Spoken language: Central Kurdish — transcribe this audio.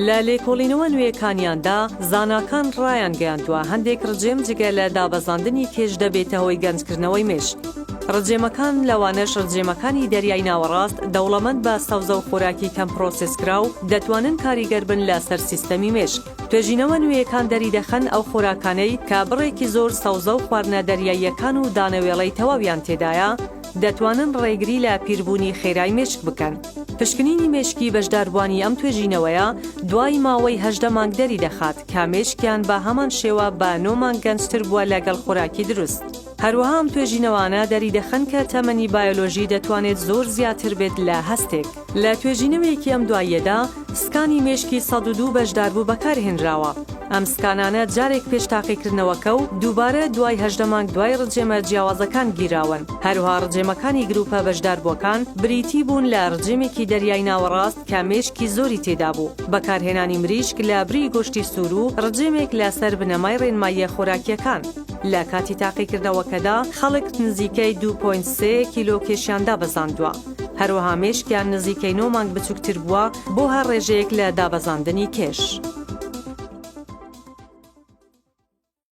لە لێکۆڵینەوە نوێیەکانیاندا، زاناکان ڕایانگەیاندووە هەندێک ڕجێم جگە لە دابەزاندنی کێش دەبێتە هۆی گەنجکردنەوەی مێشک. ڕجێمەکان، لەوانەش ڕجێمەکانی دەریای ناوەڕاست، دەوڵەمەند بە سەوزە و خۆراکی کەم پرۆسێسکراو، دەتوانن کاریگەر بن لەسەر سیستەمی مێشک. توێژینەوە نوێیەکان دەریدەخەن ئەو خۆراکانەی کە بڕێکی زۆر سەوزە و خواردنە دەریاییەکان و دانەوێڵەی تەواویان تێدایە، دەتوانن ڕێگری لە پیربوونی خێرای مێشک بکەن. پشکنینی مێشکی بەشداربووانی ئەم توێژینەوەیە دوای ماوەی 18 مانگ دەریدەخات کە مێشکیان بە هەمان شێوە بە نۆ مانگ گەنجتر بووە لەگەڵ خۆراکی دروست. هەروەها ئەم توێژینەوانە دەریدەخەن کە تەمەنی بایۆلۆژی دەتوانێت زۆر زیاتر بێت لە هەستێک. لە توێژینەوەیەکی ئەم دواییەدا سکانی مێشکی 102 بەشداربوو بەکارهێنراوە. ئەم سکانانە جارێک پێش تاقیکردنەوەکە و دووبارە دوای 18 مانگ دوای ڕجێمە جیاوازەکان گیراون. هەروەها ڕجێمەکانی گروپە بەشداربووەکان بریتی بوون لە ڕجێمێکی دەریای ناوەڕاست کە مێشکی زۆری تێدابوو، بەکارهێنانی مریشک لە بری گۆشتی سوور و ڕجێمێک لەسەر بنەمای ڕێنماییە خۆراکییەکان. لە کاتی تاقیکردنەوەکەدا خەڵک نزیکەی دوو point سێ کیلۆ کێشیان دابەزاندووە. هەروەها مێشکیان نزیکەی نۆ مانگ بچووکتر بووە بۆ هەر ڕێژەیەک لە دابەزاندنی کێش.